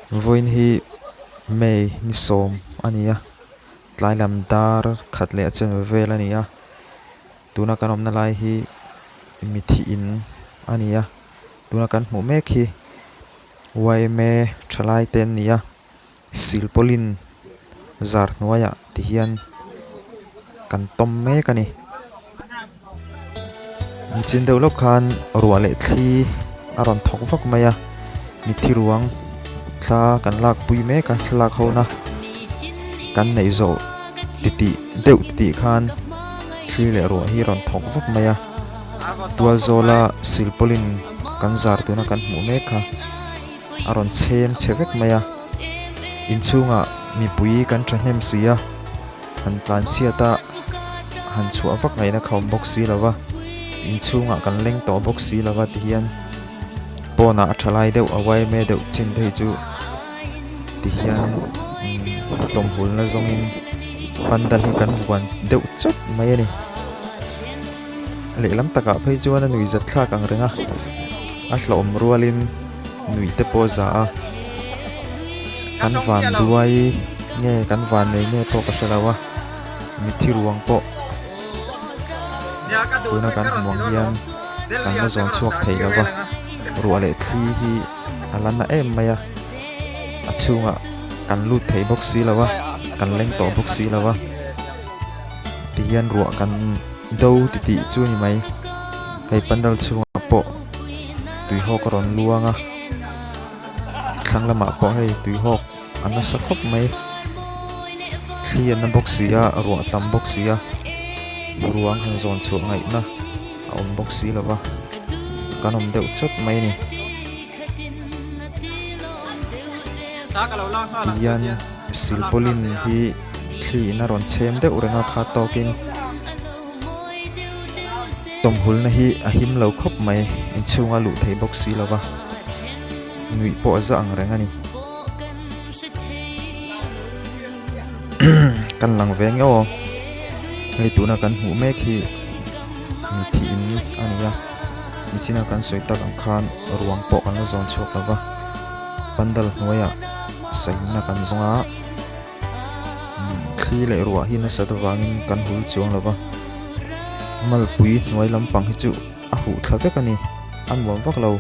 Vawiin hi May ni sawm a ni a tlai lam dar khat leh a chenve vel a ni a tuna kan awmna lai hi mithi in a ni a tuna kan hmuh mek hi yma thalai te an ni a. Silpawlin zar hnuaiah ti hian kan tawm mek a ni. Nichin deuh lawk khan ruah leh thli a rawn thawk vak mai a, mitthi ruang thla kan lak pui mek a thlalak ho na kan neih zawh titih deuh titih khan thli leh ruah hi a rawn thawk vak mai a, tual zawla silpawlin kan zar tuna kan hmuh mek kha. A rawn chhem chhe vek mai a, inchhungah mipui kan thahnem si a, han tlan chhiat a, han chhuah vak ngaihna kha awm bawk si lo va, inchhungah kan leng tawh bawk si lo va tihian pawnah a tha lai deuh a yma deuh chin te hi chu tihian tawmhulna zawngin pandal hi kan vuan deuh chawt mai a ni. Lehlam takah phei chuan a nuihzat thlak ang reng a, a hlawm rualin nuih te pawh a za a, kan van duai nge kan van nei nge pawh ka hre lo a, mithi ruang pawh tuna kan hmu ang hian kan la zawn chhuak thei lo va, ruah leh thli hi a la na em mai a, a chhungah kan lut thei bawk si lo a, kan leng tawh bawk si lo a. Tihian ruah kan do titih chu a ni mai. Hei pandal chhungah pawh tuihawk a rawn luang a, thlang lamah pawh hei tuihawk a nasa khawp mai. Thli a na bawk si a, ruah a tam bawk si a, ruang han zawn chhuah ngaihna a awm bawk si lo va, kan awm deuh chawt mai a ni. Tihian silpawlin hi. Thli in a rawn chhem deuh reng a kha tawkin tawmhulna hi a him lo khawp mai inchhunga luh theih bawk si lova nuih pawh a za ang reng a ni kan lang ve nge aw hei tuna kan hmuh mek hi mithi in a ni a nichina kan sawi tak ang khan ruang pawh kan la zawn chhuak lova pandal hnuaiah sahimna kan zawng a. Thli leh ruah hi nasat avangin kan hul chuang lo va, malpui hnuai lampang hi chu a huh thla vek a ni, a nuam vak lo.